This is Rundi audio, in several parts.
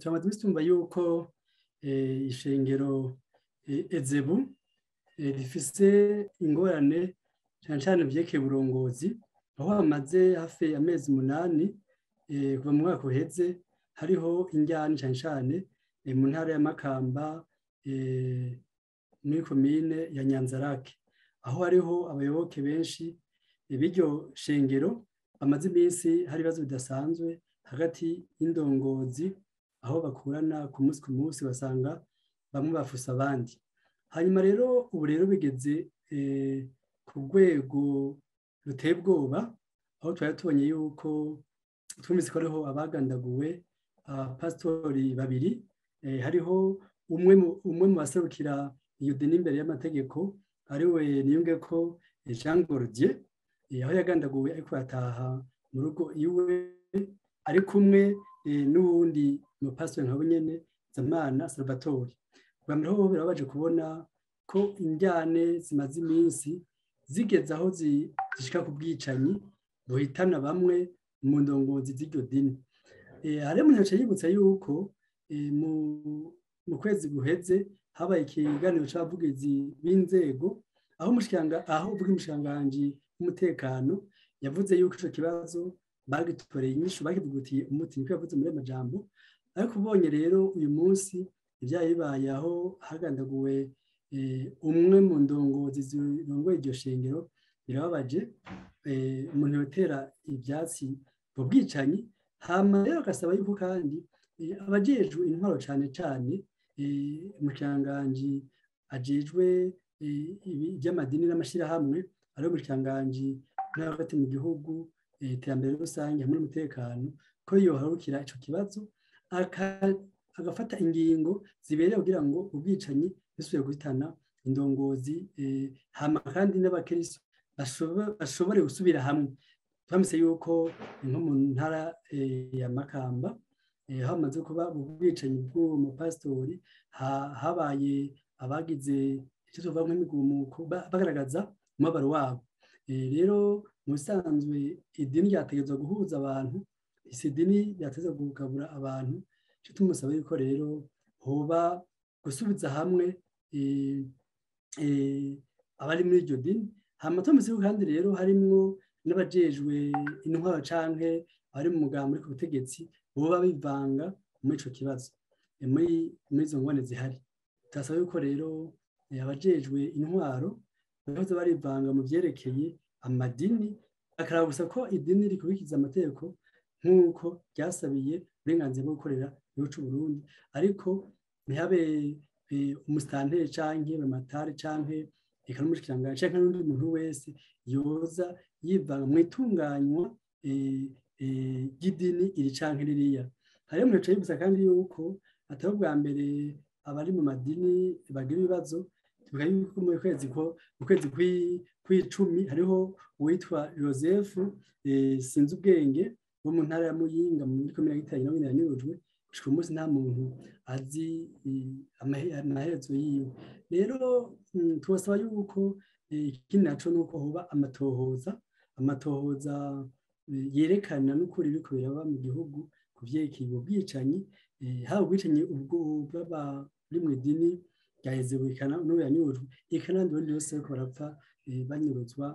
Turamaze iminsi tumva yuko ishengero Ezebu rifise ingorane, cyane cyane vyerekeye uburongozi, aho hamaze hafi amezi 8 kuva mu mwaka uheze hariho injyane, cyane cyane mu ntara ya Makamba, muri komine ya Nyanzarake, aho hariho abayoboke benshi b'iryo shengero bamaze iminsi hari ibibazo bidasanzwe hagati y'indongozi, aho bakurana ku munsi ku munsi, basanga bamwe bafuse abandi. Hanyuma rero ubu rero bigeze ku rwego ruteye ubwoba, aho twari tubonye yuko twumvise ko hariho abagandaguwe, abapasitori babiri, hariho umwe mu baserukira iyo dini imbere y'amategeko, ariwe Niyungeko Jean Gordier, aho yagandaguwe ariko yataha mu rugo iwe ari kumwe n'uwundi mupasitori nka nyene, Zamana Salvatore. Bwa mbere ho birababaje kubona ko injyane zimaze iminsi zigeze aho zishika ku bwicanyi buhitana bamwe mu ndongozi z'iryo dini. Hariho umuntu yaciye yibutsa yuko mu kwezi guheze habaye ikiganiro c'abavugizi b'inzego, aho uvuga umushikiranganji w'umutekano yavuze yuko ico kibazo bagitoreye inyishu, bakivugutiye umuti, niko yavuze muri amajambo. Ariko ubonye rero uyu munsi ibyaye bibaye, aho hagandaguwe umwe mu ndongozi zirongoye iryo shengero, birababaje. Umuntu yotera ibyatsi mu bwicanyi, hama rero agasaba yuko kandi abajejwe intwaro, cane cane umushikiranganji ajejwe iby'amadini n'amashyirahamwe, ari umushikiranganji hagati mu gihugu, iterambere rusange hamwe n'umutekano, ko yoharukira ico kibazo agafata ingingo zibereye kugira ngo ubwicanyi busubire guhitana indongozi, hama kandi n'abakristo bashobore gusubira hamwe. Twamse yuko nko mu ntara ya Makamba hamaze kuba ubwicanyi bw'uwo mupasitori, habaye abagize icyo tuvuga nk'imigumuko bagaragaza umubabaro wabo. Rero mu bisanzwe idini ryategerezwa guhuza abantu, si idini ryategerezwa kugabura abantu. Icyo tumusaba yuko rero hoba gusubiza hamwe abari muri iryo dini. Hama tumvise yuko kandi rero harimwo n'abajejwe intwaro canke abari mu mugambi uri ku butegetsi boba bivanga muri ico kibazo, muri izo ngorane zihari. Turasaba yuko rero abajejwe intwaro bahoze barivanga mu vyerekeye amadini, bakaraba gusa ko idini rikurikiza amategeko nk'uko ryasabiye uburenganzira bwo gukorera igihugu c'u Burundi, ariko ntihabe umusitanteri canke bamatari canke eka n'umushikiranganji canke n'undi muntu wese yoza yivanga mu itunganywa ry'idini iri canke ririya. Hariho umuntu yaciye yibutsa kandi yuko atari ubwa mbere abari mu madini bagira ibibazo. Tuvuga yuko mu kwezi kw'icumi hariho uwitwa Joseph Sinzubwenge wo mu ntara ya Muyinga, muri komine ya Giteranyi, nawe yanyurujwe. Gushika uyu munsi nta muntu azi amaherezo yiwe. Rero tubasaba yuko ikindi naco nuko hoba amatohoza yerekana n'ukuri biriko biraba mu gihugu ku vyerekeye ubwo bwicanyi, haba ubwicanyi ubwo bw'abari mw'idini rya Ezebu n'ubu yanyurujwe, eka n'abandi bandi bose bariko barapfa, banyuruzwa,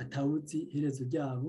atawuzi iherezo ryabo.